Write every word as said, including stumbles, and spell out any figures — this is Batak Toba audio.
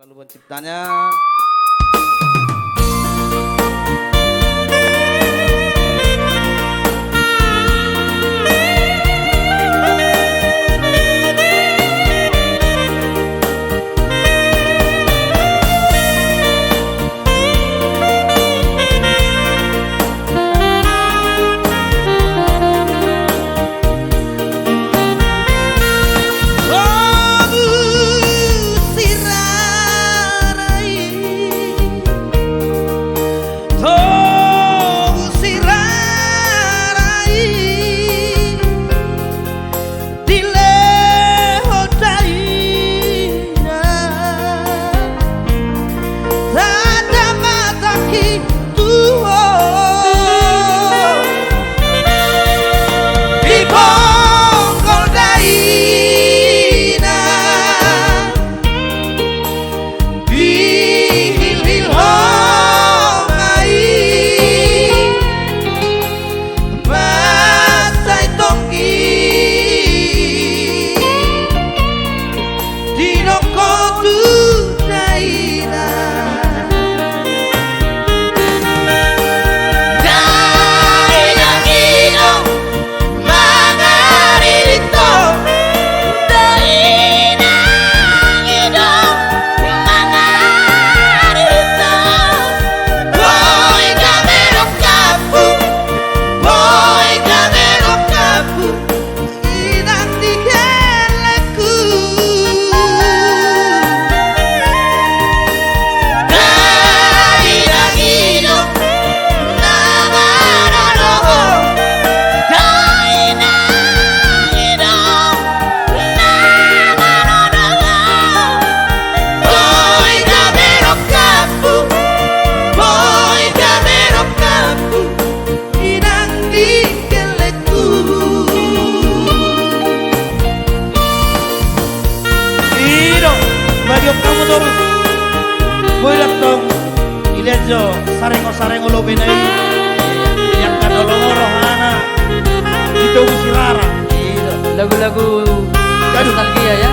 Lalu penciptanya. Dilehon dainang tanda mata hitua di bonggol dainang. Dihilhil ho ma i, mansai tonggi didok ho tu dainang. Dainang i do mangaririto. Dainang i do mangaririto. Boi gabe rongkapku, boi gabe rongkapku, inang di kelengku. Dainang i do na manodohon. Dainang i do na manodohon. Boi gabe rongkapku, boi gabe rongkapku, inang di kelengku. I do, bagi hamu torus. Boi do tong, dilehon jo sarengo-sarengo lobena i. Diangkat holong rohana di Togu Sirara. I do, lagu-lagu nostalgia ya.